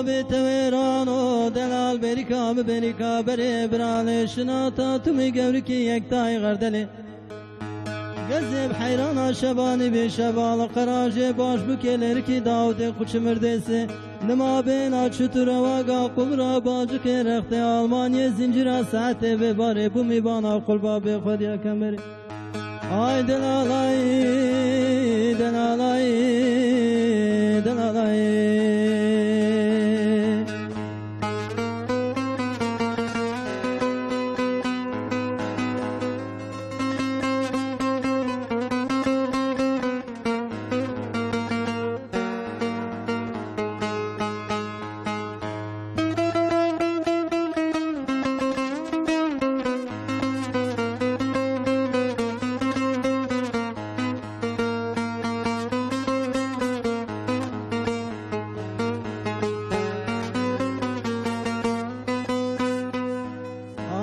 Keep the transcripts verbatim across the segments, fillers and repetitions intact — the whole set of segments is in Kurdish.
Bê tewêran o delal berîka bi berîka berê biralê şinata tu mi gewrikî yektayî xerdelê. Gezê bi heyrana şebanî bê şeval qerajê baş bikê lerikî dawdê xu çimirdêsê. Nima bêna çi tu rewaga qumra bacikê rextê Almanyê zincira saetê bê barê bûmî bana qulba bê xwediya kemerê. Ay delalay, delalay, delalay.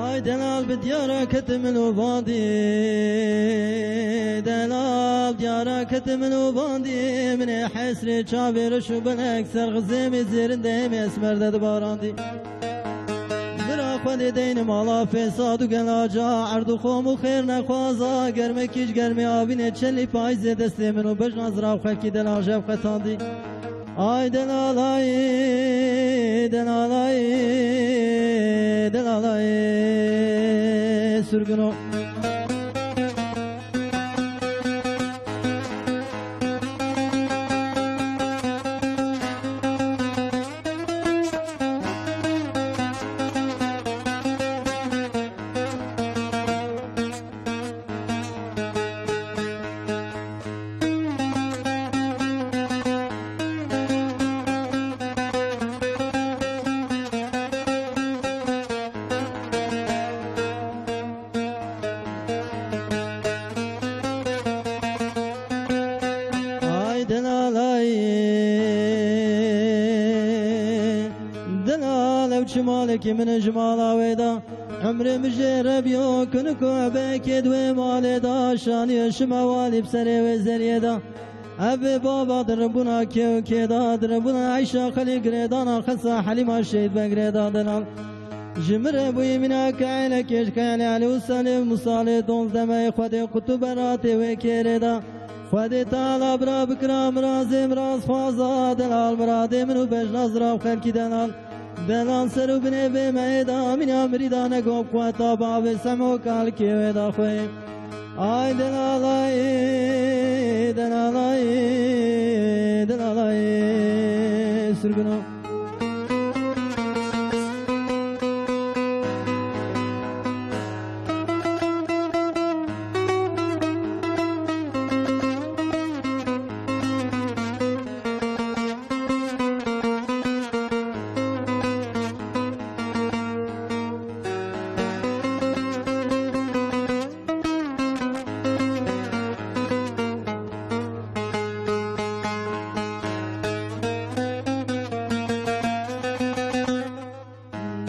Ay delal bi diyara ketim min û vandî. Delal diyara ketim min û vandî. Min ê hesrê çavê reş û belek ser xizêmê zêrin de hêmê esmer de dibarandî. Bira xwedê deynim ala fêsad û gelaca erd û xom û xêr nexwaza germekî ji germê avînê çelî payîzê destê min û bejna zirav xelkî delal jev qetandî. Ay delalay, delalay, delalay, surgino. Ay delalay, delal ew çi malekî min ji mala wê da. Emrê min jê re biyo, kinik û ebekê di wê malê de şanî şima walî bi serê wê zeriyê de. Ev ê baba di ribûna kê û kê de, di ribûna eyşa xelî girêdana xesa Helîma Şehîd Begrê de delal. Ji min re bûyî mîna keelekê ji keelê Elî û Selîm û salê donzdemeyê Xwedê qutû beratê wê kêrê de. Xwedê Teala bira bikira mirazê mirazxwaza delal miradê min û bejna zirav xelkî delal. Delal ser û binê vê meyê de amîna mirî da nego bi quweta bavê Semo kalikê wê da xwê. Ay delalay, delalay, delalay, sirgino.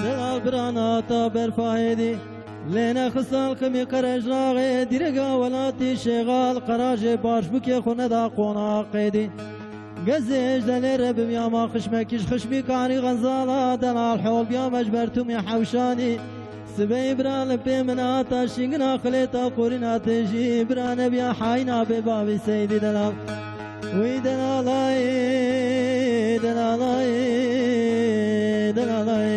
Delal birana ta berfa hêdî. Lê nexistal ximî qerejraxê dîrega welatî şêxal qerajê baş bikê xwe neda qonaq qêdî. Gezê ji delê re bimya ma xişmekî ji xişmî karî xezala delal hol biya me ji ber tûmî hewşanî. Sibeyê bira li pê min hata şîngina xilêta qorîna têjî bira nebiya hayîna bê bavî seydî delal. Wî delalay, delalay, delalay.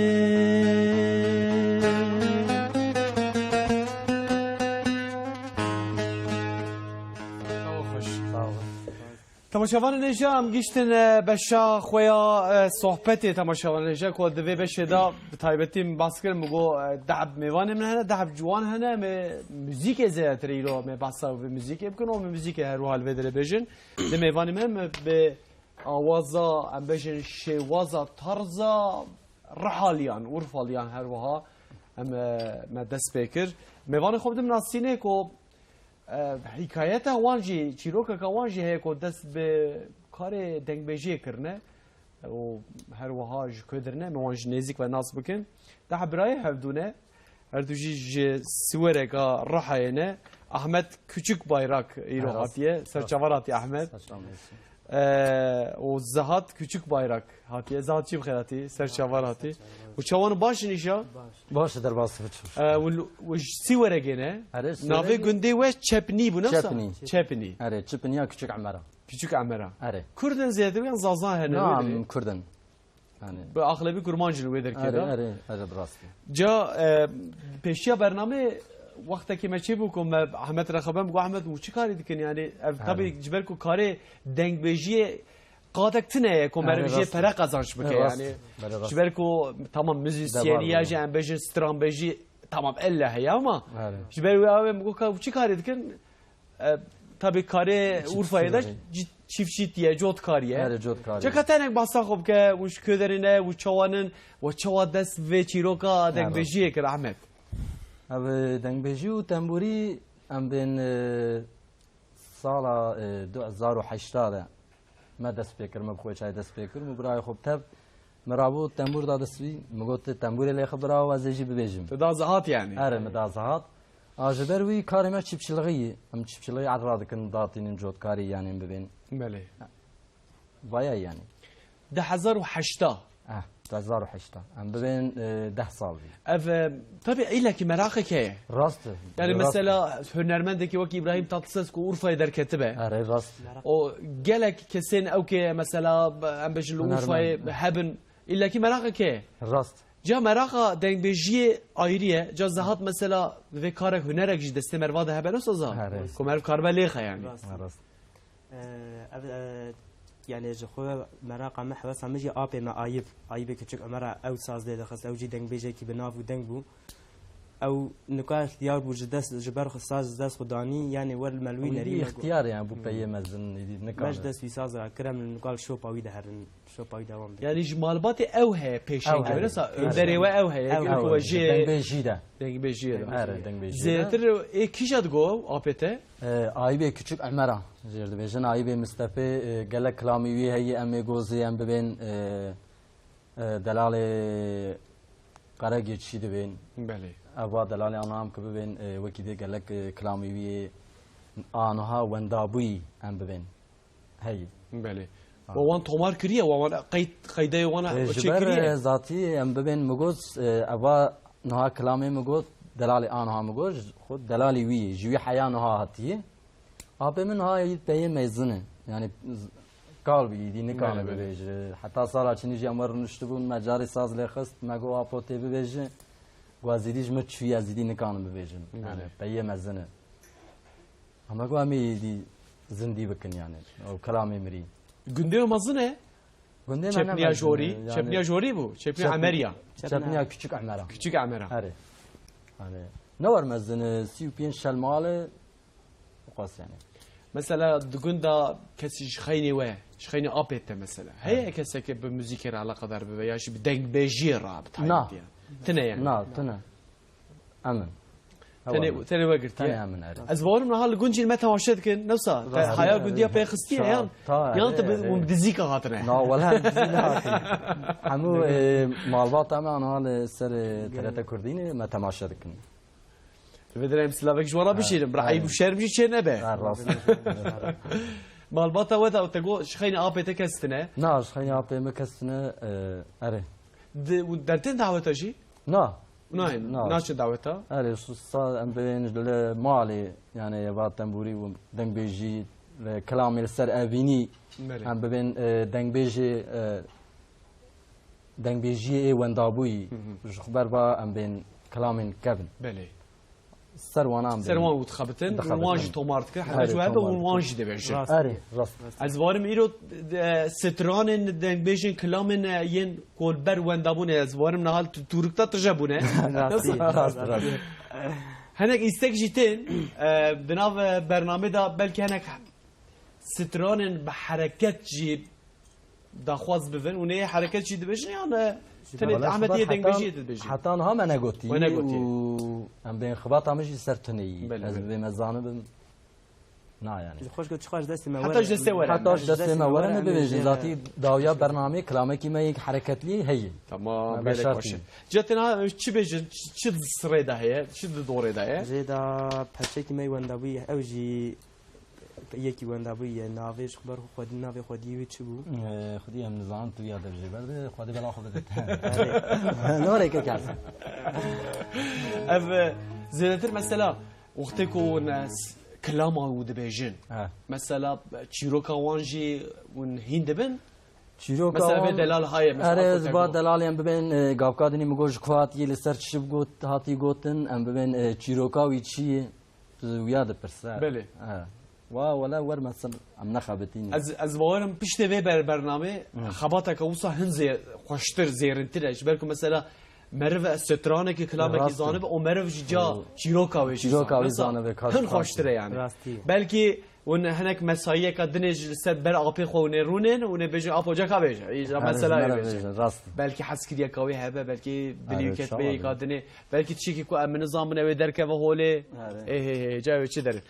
Çawa xweş. Sağ olun. Temaşevanên hêja, em gihiştin, e, beşa xwe ya, e, sohbetê. Temaşevanên hêja, ku di vê beşê de bi taybetî min behs kir, min got, e, dehb mêvanê min hene, dehb ciwan hene, em ê muzîkê zêdetir îro em ê behsa vê muzîkê bikin û em ê muzîkê her wiha li vê derê bêjin. Di mêvanê me, me bi awaza, em bêjin şêwaza, tarza Rihaliyan, Urfaliyan her wiha em, e, me dest pê kir. Mêvanê xwe bidim nasînê ku, e, hîkayeta wan jî, çîrokeka wan jî heye ku dest bi karê dengbêjiyê kirine û her wiha ji ku dirine, em ê wan ji nêzîk ve nas bikin. Dehb birayê hevdû ne. Her du jî ji Siwereka Rihayê ne. Ahmet Küçük Bayrak îro Merhaba. Hatiye. Ser çavan hatiye Ahmet. Saçma olsun. Ee, o Zahat Küçük Bayrak hatiye. Zahat çi bi xêr hatî? Ser çavan hatî. Û çawan baş in îşa? Baş. Baş e, derbas biçim. Ee, û, û ji sî weregê ne? Erê, Navê söyle. Gundê we Çepnî bû, ne wisa? Çepnî. Çepnî. Erê, Çepnî ya Küçük Emera. Küçük Emera. Erê. Kurdin zêdetir yan Zazan hene? Naam, Kurdin. Yani. Bi axlebî kurmancin wê derkê de. Erê, erê, erê, bi rastî. Ca, e, pêşiya bernamê wextekê me çê bû ku me Ahmet re xeber bû, Ahmet, û çi karî dikin? Yani, ev tabî ji ber ku karê dengbêjiyê qadek tine ye ku meriv jê pere qazanç bike, yani. Erê, rast. Ji ber ku, tamam, muzîsyenî ya jî, em bêjin stranbêjî, tamam, elle heye ama ji ber wê ew ê min got ka çi karî dikin? E, tabî karê Urfayê de çiftçî ye, cotkar ye. Erê, cotkar ye. Ceka tenek bahsa xwe bike, û ji kê derê ne, û çawan in, û çawa dest vê çîroka dengbêjiyê kir, Ahmet? Ev, e, dengbêjî û tembûrî em bên, e, sala, e, du hezar û heşta de me dest pê kir, me bi xwe çay dest pê kir, min û birayê xwe bi tev, min rabû tembûr da dest wî, min got, "Tu tembûrê lê xwe bira, ez ê jî bibêjim." Tu da zihat yani. Erê, min da zihat. A ji ber wî karê me çiftçiliğî ye. Em çiftçiliğî erd radikin, datînin cotkarî, yani em bibên. Belê. Vaya yani. Di hezar û heşta. Eh, di hezar û heşta. Em bibên, e, deh sal bî. Ev, e, tabii îlekî meraqek heye. Rast e. Yani rast e. Mesela hunermendekî wekî Îbrahîm Tatlises ku Urfayê derketibe. Erê, rast. O gelek kesên ew ke mesela, em bêjin li Urfayê hebin, îlekî meraqek heye. Rast. Ca meraqa dengbêjiyê ayrî ye. Ca zehat mesela vê karek hunerek jî destê merva de hebe, ne wisa zehat? Erê. Ku meriv karibe lêxe yani. Rast. Rast. Ev, e, yani ji xwe meraqa me, hewesa min jî apê me Ayib, Ayibê Küçük Ömer'a ew saz lê dixist, ew jî dengbêjekî bi nav û deng bû. Ew nika ixtiyar bû ji dest, ji ber xwe saz ji dest xwe danî, yani wer li me li wî nerî me got. Ixtiyar yani bû peyê mezin, êdî nika me ji dest wî saz rakir, em nika li şopa wî diherin, şopa wî dewam dikin. Yani ji malbatê ew heye pêşengê, wisa önderê we ew heye, ew, ew, ew, dengbêjî de. Dengbêjiyê de. Erê, dengbêjiyê de. Zêdetir ê kîja digo apê te? E, Ayibê Küçük Emera jêr dibêjin. Ayibê Mistefê, e, gelek kilamî wî heye, em ê gozê em bibên, e, e, delalê Qeregê çî dibên. Belê. Eva delalê ana em ki bibên, e, wekî dê gelek, e, kilamî wî aniha wendabûyî em bibên. Heyî. Belê. Ha. We wan tomar kiriye, we wan qeyd, qeydeyê wan çêkiriye? E, ji ber, e, zatî em bibên, mi got, e, eva niha kilamê mi got, delalê aniha mi got, xwe delalê wî yê, ji wî heya niha hatiye. Apê min niha yî peyê mezin e. Yani z-, kal bî, îdî nikane bibêje. Heta sala çinî jî em we rûniştibûn, me carê saz lê xist, me got, "Apo tê bibêje." Got, "Ez îdî ji min çûyî, ez îdî nikanim bibêjim." Yani peyê mezin e. Ama ku em ê dî zindî bikin yani. O kelamê mirî. Gundê mezin e? Gundê me ne mezin e, yani. Çepniya jorî bû. Çepniya Emeriya. Çepniya Küçük Emera. Küçük Emera. Erê. Yani ne war mezin e, sî û pênc şelmal e. Qas yani. Mesela di gunda kesî ji xeynê we, ji xeynê apê te mesela. Heye keseke bi muzîkê re eleqedar bibe ya jî bi dengbêjiyê re bi taybetî? Na. Tine yani. Na, tine. Emin. Tenê, tenê we girtiye. Tenê emin, erê. Ez bawerim niha li gund jî me temaşe dikin. Ne wisa? Te haya gundiya pê xistiye yan? Yan tu bi, hûn bi dizîka hatine? Na, wela dizî nehatin. Hemû, e, malbata me aniha li ser, e, T R T Kurdî ne, me temaşe dikin. Divê dirê em silavek ji wan re bişîrim. Bira eyb û şerm jî çê nebe. Ha, rast. Malbata we de te got ji xeynê apê te kes tine. Na, ji xeynê apê me kes tine, e, erê. Di, û dertên daweta jî? Na. Nayên, naçin daweta? Erê, su-, sa-, em bên li malê, yani, va tembûrî û dengbêjî, li kilamê li ser evînî, em bibên, e, dengbêjê, e, dengbêjiyê ê wendabûyî, ji xwe ber va em bên kilamên kevin. Belê. Ser wana em bên. Ser wan û dixebitin, û wan jî tomar dikin, heta ji we be û wan jî dibêjin. Erê, rast. Ez bawerim îro, e, stranên dengbêjên kilamên, e, yên ku li ber wendabûnê, ez bawerim niha tu-, tûrikta tije bûne. Rastî, rast, rast. Hinek îstek jî tên, e, di nav, e, bernamê de belkî hinek stranên bi hereket jî daxwaz bibin û neyê hereket jî dibêjin yan, e, tenê Ahmetiyê dengbêjiyê dibêjin? Heta niha me negotî. We negotî. Û em bên xibata min jî ser tuneyî. Belê, belê. Ez bibêm ez zanibim. Na yani. Ji xweş got, çiqas ji destê me were. Heta ji destê were. Heta ji destê me were, me bibêjin. Zatî dawiya bernameyê kilamekî me yek hereketlî heye. Tamam, gelek baş e. Cetên ha, çi bêjin, çi, çi di sirê de heye, çi di dorê de ye? Rê de perçekî me wendabûyî, ew jî yekî wenda bû ye, navê ji xwe ber xwe xwedî, navê xwediyê wî çi bû? Ee, xwedî em nizanin tu ya dibijî. Ber de xwedî bela xwe bidite. Norê ke kersin. Ev, e, zêdetir mesela wextê ku hûn, e, s-, kilama wî dibêjin. Ha. Mesela çîroka wan jî hûn hîn dibin? Çîroka Mesela vê wan delal haye, mesela Erê, ez ba delalê em bibên, e, gavka dinî min got ji ku hatî, li ser çi got, hatî gotin, em bibên, e, çîroka wî çi ye? Tu wiya dipirse. Belê. He. Wa wele wer mesela em nexebitîne. Ez, ez bawerim piştê vê ber-, bernamê Hı. xebateke wisa hin zê-, xweştir, zêrintir e. Ji ber ku mesela meriv stranekî, kilamekî Rast e. zanibe û meriv ji ca O çîroka wê jî Çîroka zanibe. wê zanibe, ka Hin xweştir e yani. Rastî. Belkî hûn hinek mesayiyeka dinê ji li ser ber apê xwe hûn ê rûnên, hûn ê bêjin, "Apo, ca ka bêje." Îja Erê, mesela ji me wê re bêje. bêjin, rast. Belkî hezkiriyeka wê hebe, belkî Erê, binî û ketbeyeka inşallah. dinê, belkî tiştekî ku em nizanbin ew ê derkeve holê. Erê. Ê, hê, hê, ca wê çi derin.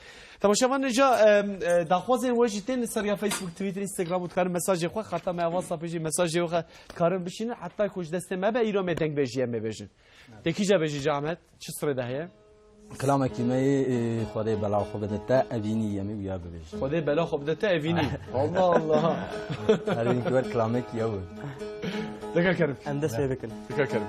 Temaşevan, nîja, em, e, daxwazên we jî tên li ser ya Facebook, Twitter, Instagram û dikarin mesajê xwe, xeta me ya WhatsAppê jî mesajê xwe dikarin bişînin, heta ku ji destê me be, îro me dengbêjî em ê bêjin. Tê kîja bêjî ca Ahmet? Çi sirê de heye? Kilamekî me yê, e, Xwedê bela xwe bide te, evînî yemî wiya bibêje. Xwedê bela xwe bide te, evînî. Allah Allah. Her wî ki wer kilamekî ew e. Dika kerim. Em dest pê bikin. Dika kerim.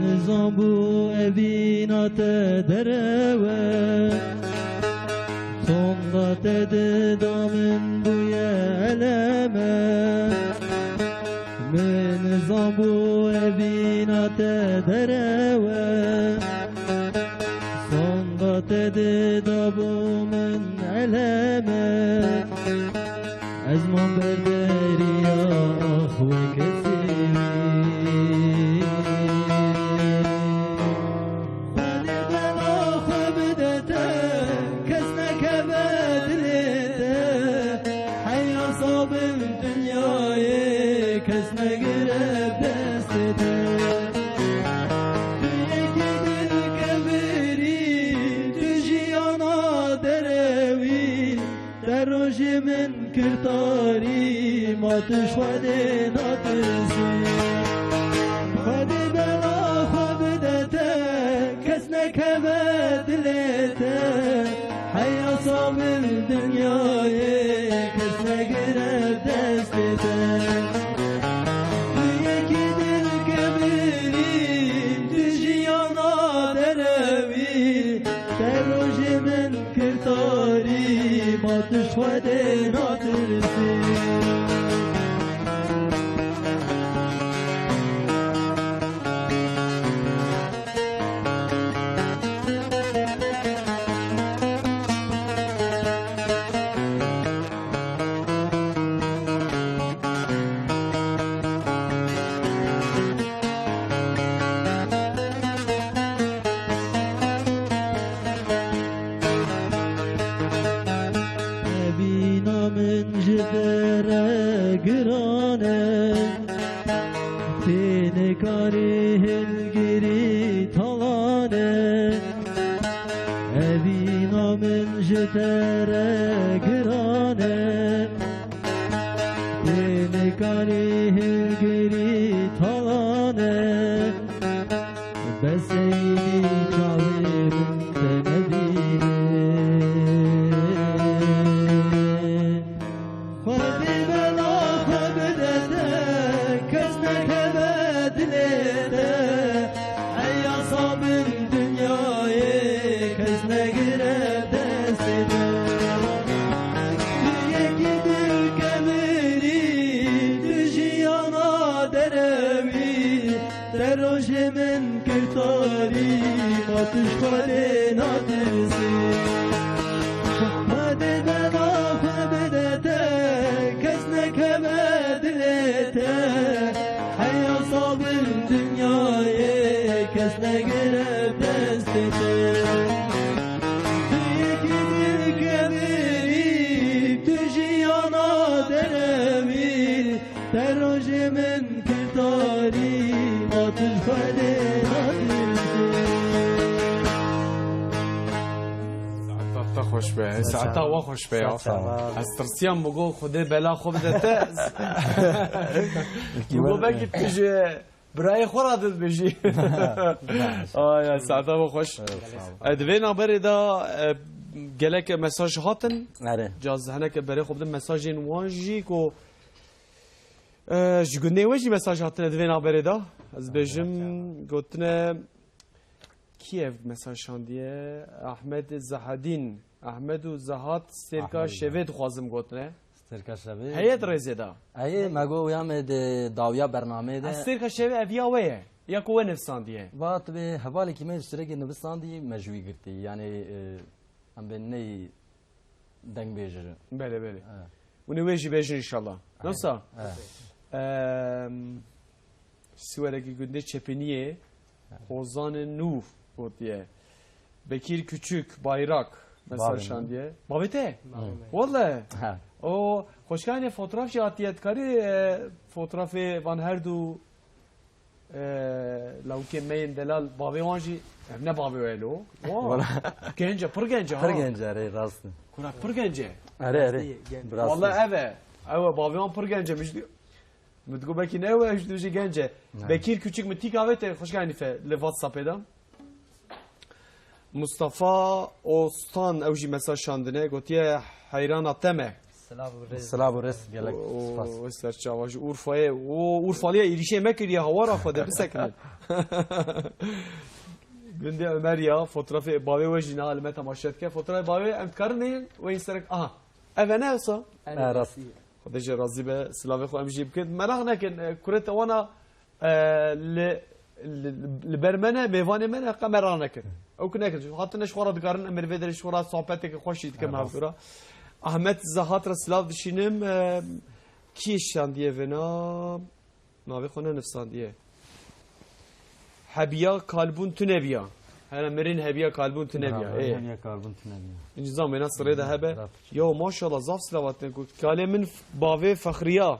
Nizam bû evîna te derewe, sonda te dida min bûye eleme. Min nizam bû evîna te derewe, sonda te dida bû min eleme. Ez mam ber deriya ax we kesî wî. Xwedê bela xwe bide te, kes nekeve dilê te. Heya sabim dinyayê, kes negire destê te. Tu yekî dil kevirî, tu jiyana derewî. Te rojê min kir tarî, ma tu ji Xwedê natirsî. Xwedê bela xwe bide te, kes nekeve dilê te. Heya sabir dinyayê, kes negire destê te. Tu yekî dil kevirî, tu jiyana derewî. Te rojê min kir tarî, ma tu ji Xwedê natirsî. Evîna min ji te re giran e, tê nikarî hilgirî talan e. Evîna min ji te re giran e, tê nikarî hilgirî talan e. Beseydî çavê min te nebîne. Xwedê bela xwe bide te, kes nekeve dilê te. Heya sabir dinyayê, kes negire destê te. Tu yekî dil kevirî, Xweş be. Saeta we xweş be ya. Saeta we. Ez tirsiyam, min got Xwedê bela xwe bide te. Min got belkî tu ji birayê xwe re dibêjî. Ay, ay, saeta we xweş. Evet, sağ ol. E, di vê navberê de, e, gelek mesaj hatin. Erê. Caz hineke berê xwe bidim mesajên wan jî ku, e, ji gundê we jî mesaj hatine di vê navberê de. Ez bêjim, gotine, Kî ev mesaj şandiye? Ahmed Zahedîn. Ahmed û Zahat Stêrka Ahmed Şevê Zahat. Dixwazim gotine. Stêrka Şevê. Heye di rêzê de. Eyê, me got ya me di dawiya bernameyê de. Ez Stêrka Şevê ev ya we ye. Ya ku we nivsandiye. Va tu bê hevalekî me ji sürekê nivistandî me ji wî girtî. Yani, e, em bê ney dengbêjir. Belê, belê. Evet. Hûn ê wê jî bêjin inşallah. Evet. Nasıl? Evet. Em, Siwerekî gundê Çepiniyê, Hozanê Nû gotiye. Bekîr Küçük, Bayrak, mesaj şandiye. Bavê te? Bavê me. Welle. Ha. O, xweşkanê fotoğraf jî hatiye, dikarî, e, fotoğrafê van her du, e, lawikê me yên delal, bavê wan jî, em ne bavê we lo. Wa. Wala. Gence, pir gence ha. Pir gence, erê, rast e. Kura pir gence. Erê, erê. Rastî, genc. Bi rastî. Welle ev e. Ew e, bavê wan pir gence. Min jî Min digot belkî ne ew e, ji dijî genc e. Ne. Bekîr Küçük, min tîka vê te xweşik Henife li WhatsAppê de. Mustafa Ostan ew jî mesaj şandine, gotiye heyrana te me. Silav û rêz. Silav û rêz, gelek spas. O, o serçava ji Urfayê. O, Urfaliye êrîşê me kiriye, hawara xwe de bisekinin. Gundê Ömer ya, fotoğrafê bavê we jî niha li me temaşe dike. Fotoğrafê bavê em dikarin neyên, we serek, aha. Ev e ne wisa? Ha, rast. Xwedê jê razî be, silavê xwe em jî bikin. Meraq nekin, e, kurê te wana, e, li, li, li ber me ne, mêvanê me ne, qe meraq nekin. Ew ku nekin. Hatine ji xwe re dikarin, em li vê derê ji xwe re sohbeteke xweş jî dikim hevdû re. Ahmet Zahat re silav dişînim, e, kî şandiye vêna? Navê xwe nenivsandiye. Hebiya kalbûn tunebiya. Here mirin hebiya kalbûn tunebiya. Bravo, ê. Hebiya kalbûn tunebiya. Înci zam wêna sirê de hebe. Bravo. Yo, maşallah, zaf silavat ne ku. Kalê min f-, bavê Fexriya.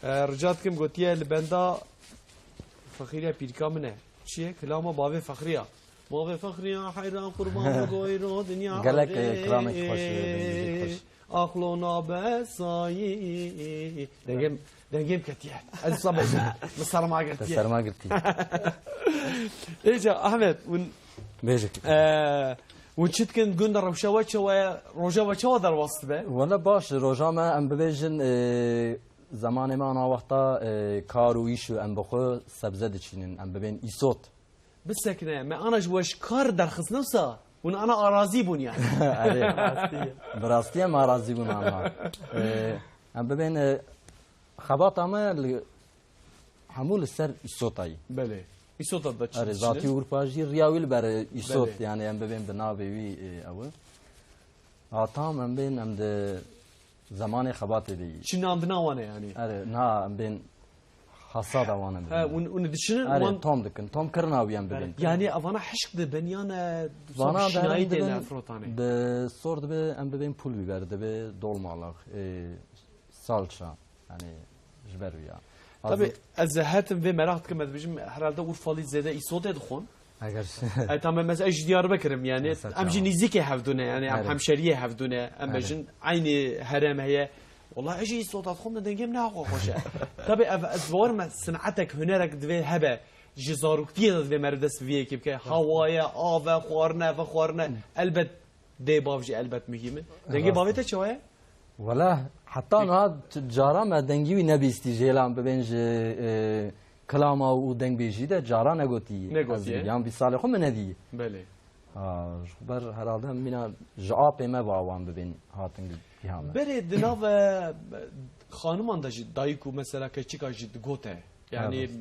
E, rica dikim gotiye li benda Fexriya pîrka min e. Çi ye? Kilama bavê Fexriya. Bavê Fexriya heyran qurban bi goyro dinya. Gelek, e, kilamekî xweş e, dengê xweş. Axlona besayî. Dengê, dengê min ketiye. Ez wisa bêjim. Min serma girtiye. Te serma girtiye. Êca Ahmet, hûn, bêjik, e, hûn çi dikin, gund rewşa we çawa ye, roja we çawa derbas dibe? Wele baş, roja me em bibêjin, e, zemanê me ana wexta, e, kar û îş û em bi xwe sebze diçînin, em bibên îsot. Bisekine, me ana ji we ji kar derxistine wisa, hûn ana arazî bûn yani. Erê. Bi rastî ye me arazî bûn ana. Ee, em bibên, e, xebata me li, hemû li ser îsota yî. Belê. Îsota da çi Erê, diçine? Zatî Urpa jî riya wî li ber îsot, belê, yani em bibên bi navê wî, e, ew e. Ha, tam em bên, em di zemanê xebatê de yî. Çinandina wan e yani. Erê, na, em bên hasada wan em He, bibin. Un, un dişinin Erê, wan tom dikin, tom kirina wî em bibin. Yani avana hişk de ben yana Vana şinayî derin tê dibin, ne frotane. Bi sor dibi, em bibên pul biber dibi, dolmalık, e, salça. Yani ji ber wî ya. Tabii, ez hetim vê meraq dikim, ez dibêjim, herhalde Urfalî zêde îsotê dixwin. Eger E, tamam, mesela, ez ji Diyarbekir im, yani, Mesela, em jî tamam. Nîzîkê hevdû ne, yani, em Erê. Hemşeriyê hevdû ne, em Erê. Bêjin, eynî herem heye. Wala ez jî îsota dixwim, dengê min ne xwe xweş e. Tabii, ev, ez bawer me, sinetek, hunerek divê hebe, ji zaroktiyê de divê meriv dest bi vê yekê bike. Hawaya, ave, xwarine, vexwarine, elbet dê bav jî elbet muhîm e. Dengê Rast bavê e. Te çawa ye? Wela, heta niha tu cara me dengî wî nebîstî, jêlan bibên ji, e, kilama û dengbêjî de cara negotî. Negotiye. Ez yan bîst salê xwe min nedî. Belê. Ha, ji xwe ber herhalde mîna ji apê me bi awan bibên hatin giha me. Berê di nav, e, xaniman de jî dayik û mesela keçika jî digote. Yani, Ha, rast.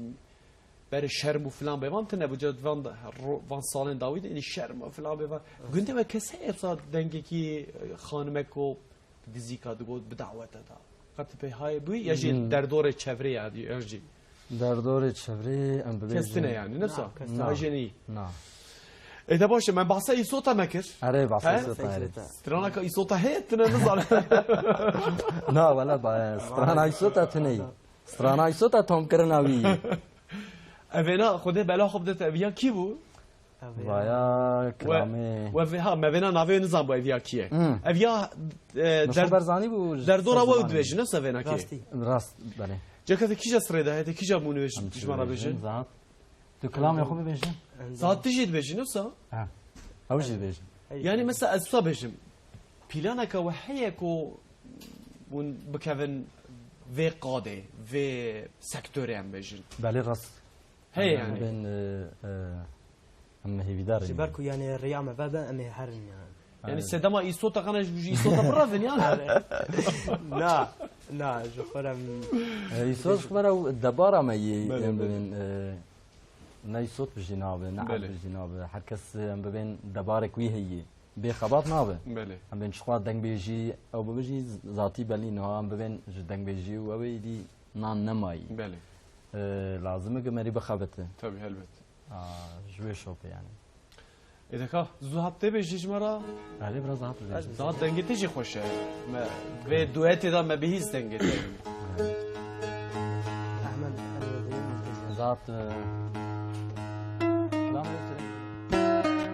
Berê şerm û filan bê van tine bû, van, ro-, van salên dawî de, yani şerm û filan bê van. Gundê me kes heye, wisa dengekî, e, xanimek ku dizîka digot, bi dawete da. Qet pê hayê bûyî, ya jî Hmm. derdorê çevrê ya, ya jî. Derdorê çevrê, em bibêjin. Kes tine yani, ne wisa? Na, kes Na. tine. Jenî. Na. E de baş e, me bahsa îsota me kir. Erê, bahsa He? îsota, erê. Stranaka îsota heye, tine nizane. Na, wela ba, strana îsota tine. Strana îsota tom kirina wî. Evêna, Xwedê bela xwe bide te, ev ya kî bû? Vaya kilamê. We, we vê, ha, me vêna navê nizan bû ev ya kî ye. Hmm. Ev ya, e, Min der-, xwe berzanî bû ji derdora ser we zimanê. Dibêjin, ne se vêna kî? Rastî. Rast, belê. Ceka te kîja sirê de heye, te kîja bû nivêj-, Em ji me re çi bêjin? Bêjin, Zahat? Tu kilamê xwe bibêjin? Zahat tu jî dibêjin, ne se? Ha. Ew jî dibêjin. Yani mesela ez wisa bêjim. Planeke we heye ku hûn bikevin vê qadê, vê sektorê em bêjin? Belê rast. Heye Em yani. Bên, e, e, em hêvîdar in. Ji ber ku yani rêya me vebe em ê herin yani. Yani Evet. sedema îsota qana ji, ji îsota birevin yani. Na, na, ji xwe re em E, îsot ji xwe re ew debara me yê, Belê, em belê. bibên, e, ne îsot bi jî nabe, ne Belê. erd bi jî nabe. Her kes, e, em bibên debarek wî heye. Bê xebat nabe. Belê. Em bên çixwa dengbêjî, ew bibêjî zatî belî niha em bibên ji dengbêjî û ew ê îdî nan nemayî. Belê. E, lazim e ku merî bixebite. Tabii, helbet. A, ji wê şopê yani. Ê deka, zû hat tê bêjî ji me re? Erê, biraz hat bêjî. Daha dengê te jî xweş e. Me, vê duetê de me bihîst dengê te. Zat, e, kilam yok direkt.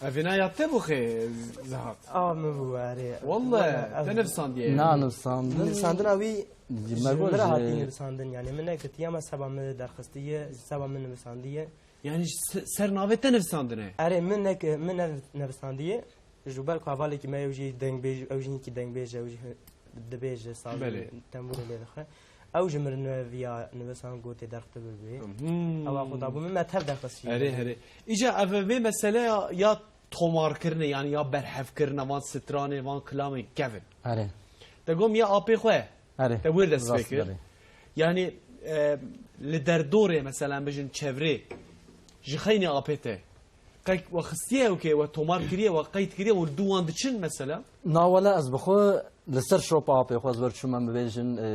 Evîna ya te bû xê, Zehat? A, min bû, erê. Walla, Walla, te ev- nivîsandiye. Na, nivîsandin. Nivîsandina wî Ji ji me got min re ji hatî nivîsandin, yani min nekirtiye, me seba min derxistiye, seba min nivîsandiye. Yani se-, ser navê te nivîsandine? Erê, min nek-, min nev-, nivîsandiye. Ji ber ku hevalekî me, ew jî dengbêj, ew jî hinkî dengbêj e, ew jî dibêje, sazê, Belê. tembûrê lê dixe. Ew ji min re viya nivîsan, gotê derxtibir bê. Hmm. Ew a xwe dabû min, me tev derxist jî. Herê, herê. Îca ev vê meseleya ya tomarkirinê, yani ya berhevkirina van stranê, van kilamên kevin. Erê. Te gom ya apê xwe. Erê. Te wir dest Rast pê kir. Belê. Yani, e, li derdorê, mesela, em bêjin çevrê, ji xeynê apê te. Qey we xistiye ew ke we tomar kiriye, we qeyd kiriye, û li dû wan diçin, mesela? Na, wele ez bi xwe li ser şopa apê xwe ez wer çûm, em bibêjin, e,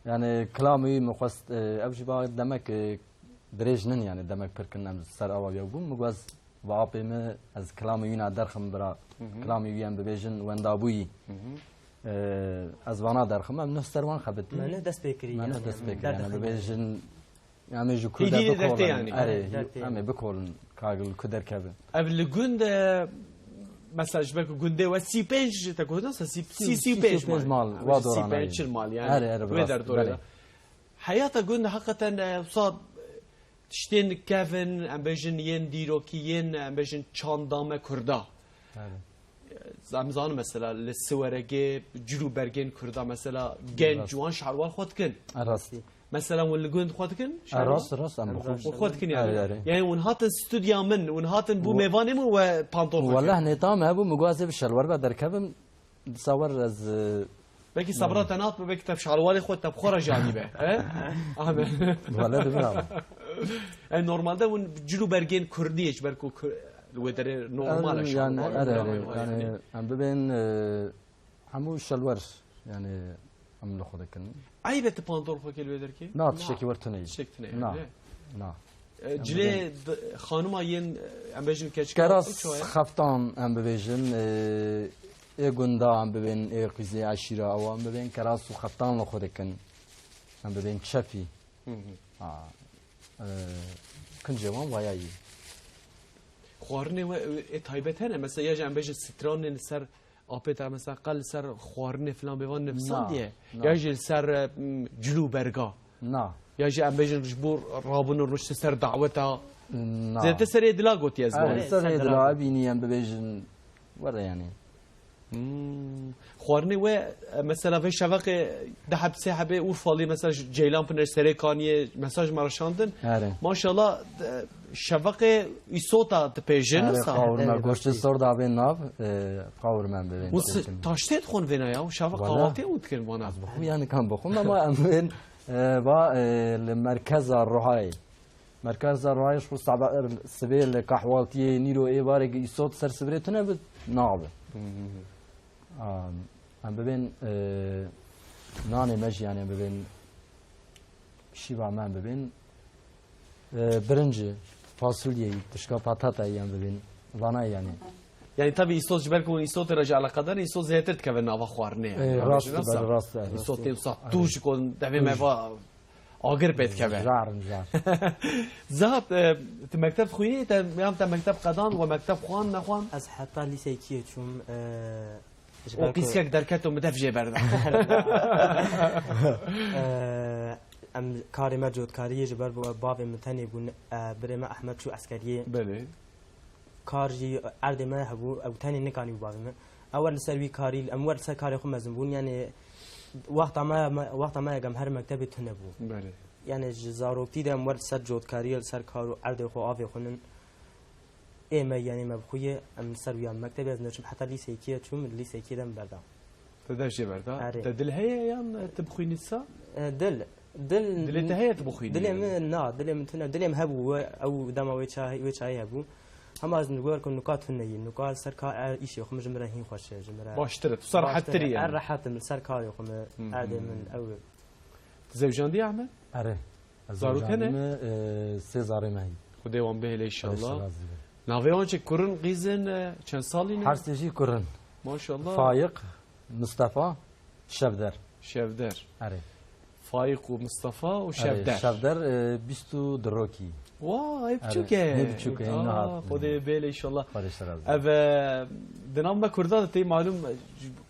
yani, kilamê wî min xwest, e, ev jî ba demek, e, dirêj nin, yani, demek pir kin em ser awa yew bûn. Min got ez bi apê min ez kilamê wî na derxim bira. Hı hı. Kilamê wî em bibêjin wendabûyî. Hı hı. E, ez vana derxim, em neh ser wan xebitî. Me neh dest pê kirî, Me neh yani, dest em pê kirî, yani, derdixin. Bibêjin, em ê ji ku Hîdî de dertê bikolin. Yani. Erê, Dertê. em ê bikolin, kagil ku derkevin. Ev li gund, e, mesela ji ber ku gundê we sî pênc, te gotin, sî, sî, sî pênc mal. Mal, Em wa sî dorana pênc ye. çil mal, yani. Erê, erê, Wê rast, derdorê belê. de. Heyata gund heqeten, e, wisa, e, tiştên kevin, em bêjin yên dîrokî, yên, em bêjin çanda me Kurda. Erê. Em zanin mesela li Siweregê cil û bergên Kurda mesela genc Rast. wan şerwal xwe dikin. Rast. Mesela hûn li gund xwe dikin E, şerwal? rast, rast, em Em bixwe. rast. Xwe dikin yani. Erê, erê. Yani hûn hatin stûdya min, hûn hatin bû Wa- mêvanê min we pantol xwe Wele kirin. Nêta me hebû, min got ez ê bi şelwer ve derkevim. Disa wer ez, e, Belkî sabra Yani. te nat be, belkî te şalwalê xwe te bi xwe re janî be. He? Ahmet. Wele dibin ama. Yani normalde hûn cil û bergên Kurdiyê ji ber ku Kur-, li wê derê normal e, Em, yani, şalwal, erê, normal erê, e, yani, yani. em bibên, e, hemû şelwer, yani, em li xwe dikin. Eyb e tu pantol xwe kê li wê derkê? Na, tiştekî wer tune ye. Tiştek tune ye, Na. ne? Na. E, Em cilê bibên d-, xanima yên, e, em bêjin keçika Keras çawa ye? Xeftan em bibêjin, e, ê gunda em bibên, ê qîzê eşîra ew em bibên, keras û xeftan li xwe dikin. Em bibên çepî. Hı hı. Ha. E, kincê wan waya yî. Xwarinê we, e, ê taybet hene? Mesela ya jî em bêjin stranên li ser apê te, mesela qel li ser xwarinê filan bêvan nivîsandiye? Na, na. Ya jî li ser, e, m, cil û berga? Na. Ya jî em bêjin ji bo rabûn û rûniştin ser daweta? Na. Zêdetir serê dila gotiye ez Erê, gotiye. serê Ser dila dila. bînî em bibêjin were yani. Hmm. Xwarinê we, e, mesela vê şeveqê du heb sê hebê Urfalî, mesela ji Ceylanpınar, Serêkaniyê mesaj me re şandin. Erê. Maşallah, e, şeveqê îsota dipêjin Erê, wisa? qawurme, Erê, goştê rastî. sor da bên nav, e, qawurme em bibên Hûn si-, çekin. taştê dixwin vêna ya, şeveq Wala. kahvaltê hûn dikin vana? Ez bixwim yani kam bixwim ama em bên, e, va, e, li merkeza Ruhayê. Merkeza Ruhayê ji xwe saba-, sibê li kahvaltiyê nîro êvarê îsot ser sibirê tune bi nabe. Hı hı hı. Am, em bibên, e, nanê me jî, yani, em bibên şîva me, em bibên, e, birincî, fasulyeyî, tişka patatayî em bibên, vana yani. Yani, tabii îsot ji ber ku îsotê re jî eleqedar, îsot zêdetir dikeve nava xwarinê, yani. E, Yanlış rast, bilmiyorsam. rast, rast, rast. Îsotê wisa Aynen. tûj ku devê me Tûj. va agir pê dikeve. Jar, jar. Zehat, e, tu mekteb dixwînî, te, yan te mekteb qedan we mekteb xwan, nexwan? Ez heta lîseyê kiyê çûm, e, ji O ber ku qîskek derket û min def jê berda. E, em karê me cotkariyê ji ber ku bavê min tenê bûn, e, birê me Ehmed çû eskeriyê. Belê. Kar jî erdê me hebû, ew tenê nikanî bû bavê min. Ew wer li ser wî karî, em wer li ser karê xwe mezin bûn, yani wexta me, me, wexta me yek em her mektebê tune bû. Belê. Yani ji zaroktî de em wer li ser cotkariyê, li ser kar û erdê xwe, avê xwe nin. Ê me, yani me bi xwe yê, em li ser wî ya mektebê ez neçûm heta lîseyê kiyê çûm, li lîseyê kiyê de min berda. Te dev jê berda. Erê. Te dil heye yan tu bixwînî sa? E, dil. Dil Dilê te heye tu bixwînî Dilê yani? min, na, dilê min tune, dilê min hebû, we, ew dema wê çayê, wê çayê hebû. Hema ez nigor ku nuka tune yî, nuka ser ka er îşê xwe min ji min re hîn xweş e, ji min re Baştir e, tu ser baştir rehettir e, yani. Er rehet im, ser karê xwe min, Hı hı. erdê min, ew e. Tu zewjandiye Ehmed? Erê. Ez Zarok hene? zewjandîme, e, sê zarê me hî. Xwedê wan bihêle inşallah. Inşallah zî. Navê wan çi, kurin, qîzin, e, çend salî ne? Her sê jî kurin. Maşallah. Fayiq, Mustafa, Şevder. Şevder. Erê. Fayiq û Mustafa û Erê, Şevder. Şevder, e, bîst û du rokî. Wa, hê Erê, biçûk e. Hê biçûk e, Aa, niha. Xwedê bêle inşallah. Xwedê ji te razî. Ev, e, di nav me Kurda de tê malûm, e,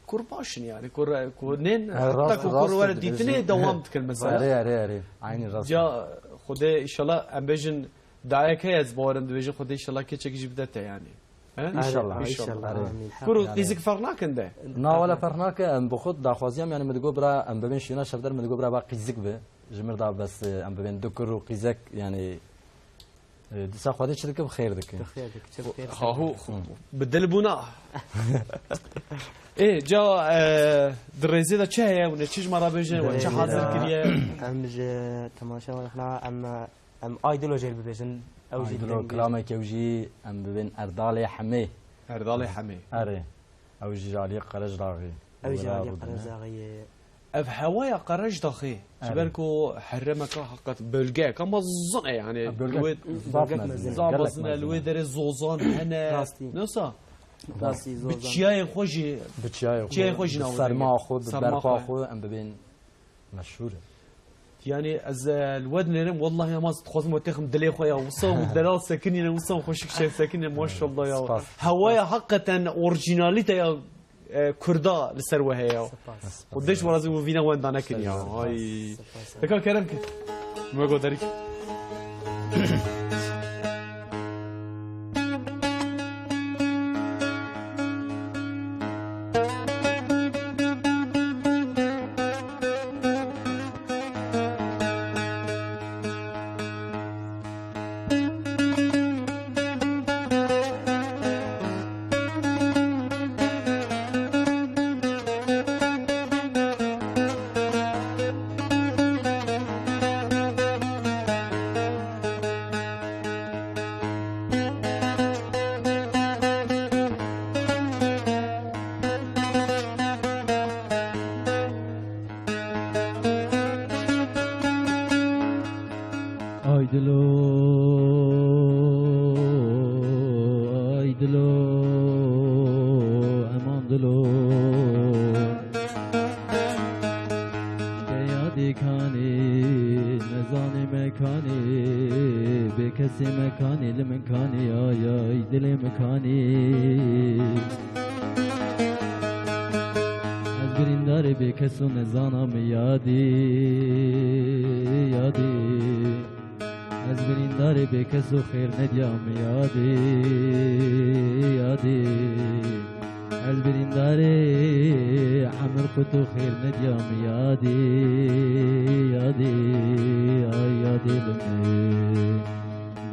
kur baş in yani. Kur, kur nên, He, hatta rast, ku kur rast were e, dîtinê dibêjin. Dewam dikin mesela. Erê, erê, erê. Aynî rast. Ca Xwedê inşallah em bêjin dayek heye ez bawerim dibêjin Xwedê inşallah keçekî jî bide te yani. He? Înşallah. Erê, înşallah. Erê. Amîn. Kur û Yani qîzik ferq nakin de. Na wele ferq nake, em bi xwe daxwaziyam yani min digot bira em bibên şîna şevder min digot bira ba qîzik bi. Ji mir da bes, e, em bibên du kur û qîzek, yani, e, dîsa Xwedê çi dike bi xêr dike. Bi xêr dike, çi bi xêr dike. Hahu, Hı. bi dil bûna. Ê, ca, e, di rêzê de çi heye hûn ê çi ji me re bêjin, we çi hazir kiriye? Em ji temaşevanê xwe em, em Aydilo jê bibêjin. Ew jî Aydilo dengê kilameke ew jî em bibên Erdalê Hemê. Erdalê Hemê. Erê. Ew jî ji aliyê Qerejdaxê. Ew jî Wira aliyê rûdine. Qerejdaxê ye. Ev hewaya Qerejdaxê, ji Erê. ber ku herêmeka heqet bölgeyeka mezin e yani. Ha, bölge Li wê zaf Bölgek mezin e, mezin. zaf gelek mezin e, mezin li wê e. derê zozan hene. Rastî. Ne wisa? Rastî Bi zozan. çiyayên xwe jî, Bi çiyayê xwe, çiyayên xwe jî bi navê serma xwe, bi serma berfa xwe. xwe, em bibên meşhûr e. Yani ez, e, li we dinêrim, wellahî, ama ez dixwazim we têxim dilê xwe ya. Wisa û delal sekinîne, wisa û xweşik şev sekinîne, maşallah ya. Spas. Hewaya heqeten orjinalîte ya, e, Kurda li ser we heye ya. Spas. Xwedê ji we razî û vîna wenda nekin ya. Spas. Ay. Spas. Deka kerem kir. Me godarî kir. Ay dilo, ay dilo, eman dilo. Te yadê kanê, nezanê me kanê, bê kesê me kanê, li min kanê, ay, ay, dilê min kanê. Ez birîndarê bê kes û nezana min yadê, yadê. Ez birîndarê bê kes û xêr nediya min yadê, yadê. Ez birîndarê emir qut û xêr nediya min yadê, yadê. Ay yadê li min.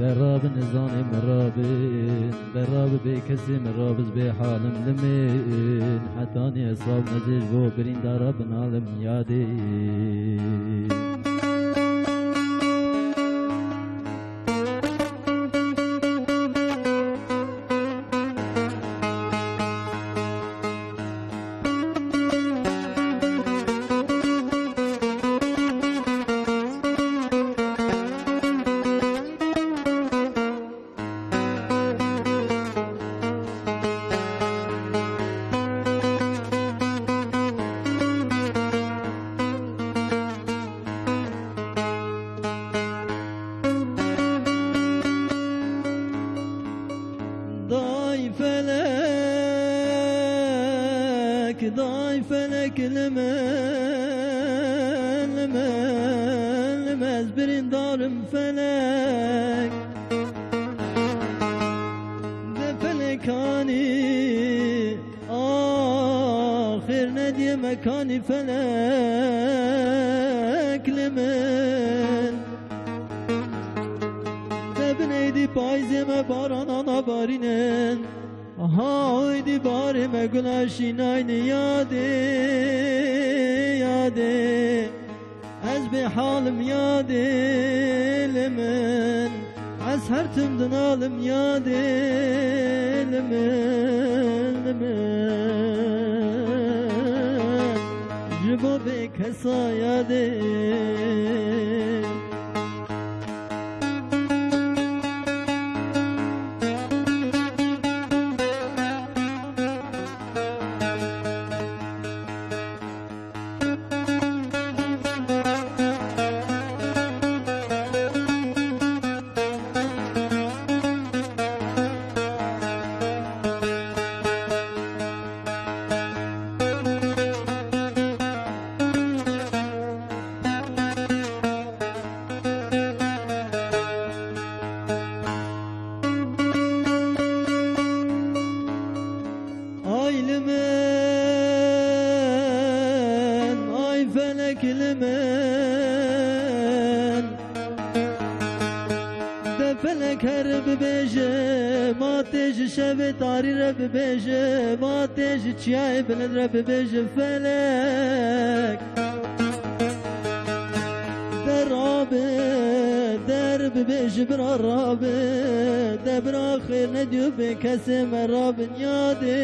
Derabi nizanê min rabin, derabi bê kesê min rabiz bê halim li min. Hetanî hesab nezêj bo birîndara binalim yadê. Day felek, day felek, li min, li min, li min, ez birîndarim felek. De felekanî, axir nediyê mekanî felek li min. De binêdî payzê me barana nabarînin. Haydî barê me gula şînayne yadê, yadê. Ez bê halim yadê li min. Ez her tim dinalim yadê li min, li min. Ji bo bê kesa yadê. Kilimin. De felek her bibêje, ma tê ji şevê tarî re bibêje, ma tê ji çiyayê bilind re bibêje felek. De rabe, der bibêje bira rabe, de bira xêr nediyo bê kesê me rabin yadê,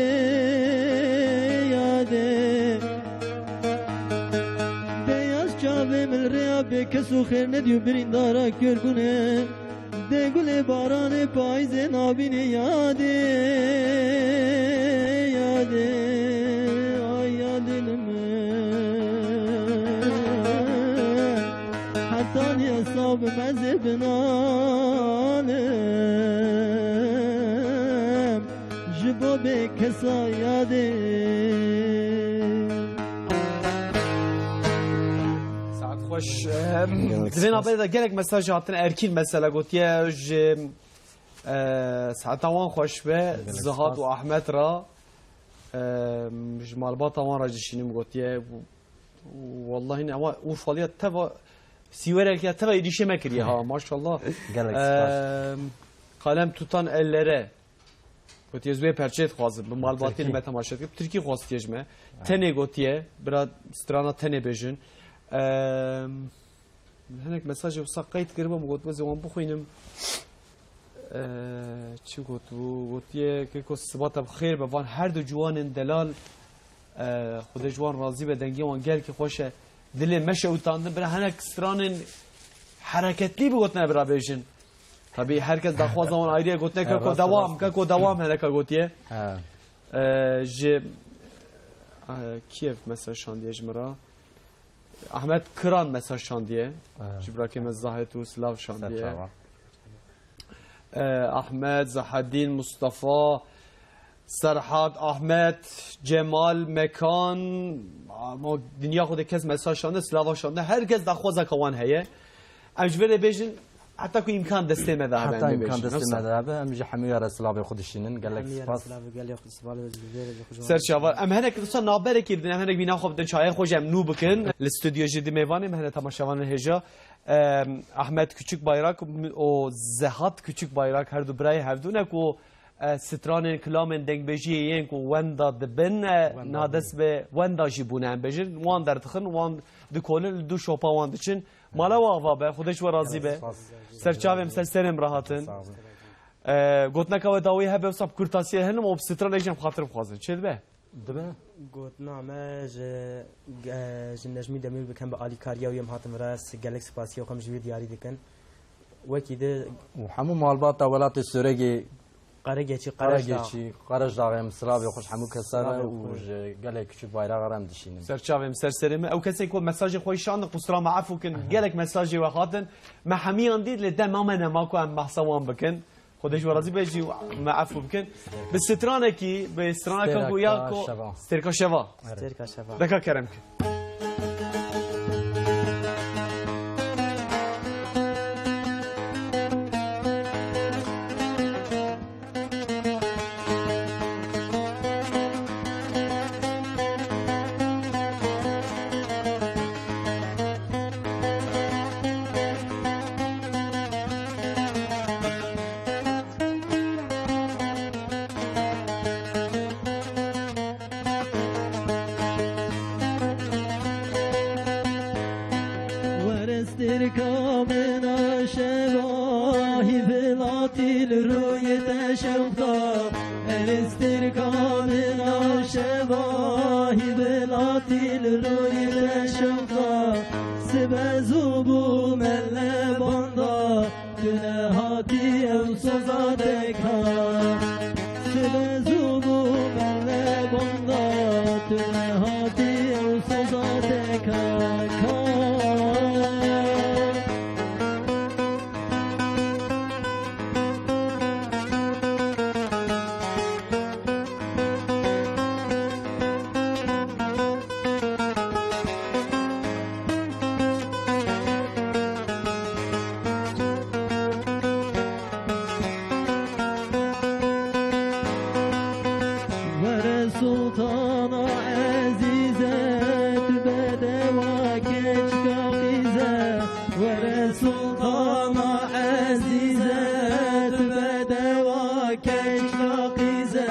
yadê. Beyaz çavê min rêya bê kes û xêr nediyo birîndara kör bûne. De gulê baranê payîzê nabînê yadê, yadê, ay yadê li min. Heta niye sabim ez ê binalim. Ji bo bê kesa yadê. Saet xweş. Em, Gelek di vê spas. Navberê de gelek mesaj hatin. Erkîn mesela gotiye ji, e, saeta wan xweş be. Gelek Zihat spas. Û Ahmet ra, em, ji malbata wan re jî şînim gotiye. Wallahî ne, ama Urfaliya teva Sîwerek ya teva êdîşê me kiriye ha, maşallah. Gelek spas. Em, kalem tutan ellere. Gotiye, ez wê perçeyê dixwazim. Bi malbatî Tirkî. Me temaşe dikir. Tirkî xwestiye ji me. Ha. Tenê gotiye. Bira strana tenê bêjin. Em, hinek mesajê wisa qeyd kiribû, min got, ez ê wan bixwînim. Em, çi gotibû? Gotiye, keko sibata bi xêr be van her du ciwanên delal. Em, Xwedê ji wan razî be, dengê wan gelkî xweş e. Dilê me şewitandin, bira hinek stranên hereketlî bigotine bira bêjin. Tabî her kes daxwaza wan ayrî ye, gotine, he, keko rast e, dewam, rast e. Keko dewam heneka gotiye. He. Ee, ji, e, Kiev mesaj şandiye ji min re. Ahmet Kiran mesaj şandiye. He. Ji birakê me Zahid û silav şandiye. Ser çava. Ee, Ahmet, Zahedîn, Mustafa, Serhat, Ahmet, Cemal, Mekan, ama dinya xwe de kes mesaj şande, silava şande, her kes daxwazaka wan heye. Em ji vê re bêjin, heta ku îmkan destê me de hebe, Heta em ê îmkan bêjin. destê Wisa. me de hebe, em ji hemûya re silavê xwe dişînin. Gelek Hemûya re spas. silavê gelê xwe, silavê ji vê re jî xwe ji wan Ser re. çavar. Em hinek wisa navberekî bidin, em hinek vîna xwe bidin çayê xwe ji em nû bikin. Li stûdyo jî di mêvanê me hene temaşevanên hêja. Em, Ahmet Küçükbayrak û Zehat Küçükbayrak her du birayê hevdû ne ku e, stranên, kilamên, dengbêjiyê yên ku wenda dibin, e, Wenda na dibin. Dest bi wenda jî bûne, em bêjin. Wan derdixin, wan dikolin, li du şopa wan diçin. Mala we ava be, Xwedê ji we razî be. Spas. Ser çavê min, ser serê min rahatin. Sağ olun. E, gotineka we dawî hebe, wisa bi kurtasiyê hinim û bi stranê jî em xatir bixwazin. Çê dibe? Dibe. Gotina me ji, e, ji Necmî Demîr bikin, bi alîkariya wî em hatin vir, ez gelek spasiya xwe ji wî diyarî dikin. Wekî di Û hemû malbata welatê Soregê, Qeregeçî, Qerejdağ. Qeregeçî, Qerejdağê em silavê xwe ji hemû kesa re Silavê û xwe. Ji gelek Küçükbayrakê re em dişînin. Ser çavê min, ser serê min. Ew kesên ku mesajê xwe şandin, qusura me efû kin. Gelek mesajê we hatin. Me hemiyan dît, lê dema me nema ku em behsa wan bikin. Xwedê ji we razî be jî me efû bikin. Bi stranekî, bi straneka Stêreka ku ya ku Şeva. Stêrka Şeva. Stêrka Şeva. Deka kerem kin. Were stêrka min a şeva, hîvilatî li rûyê te şewqda. Were stêrka min a şeva, hîvilatî li rûyê te şewqda. Sibe zû bû me le banda. Tu nehatî ew soza te ka. Sibe zû bû me le banda. Tu nehatî ew soza te ka, ka. Eşraqîze,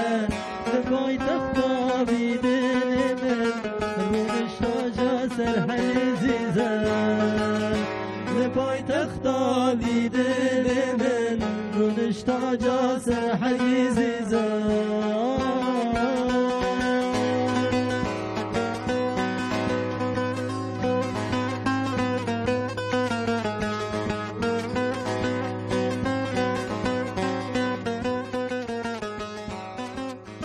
li paytexta vî dilê min, rûnişta ca ser Hezîze. Li paytexta vî dilê min, rûnişta ca ser Hezîze.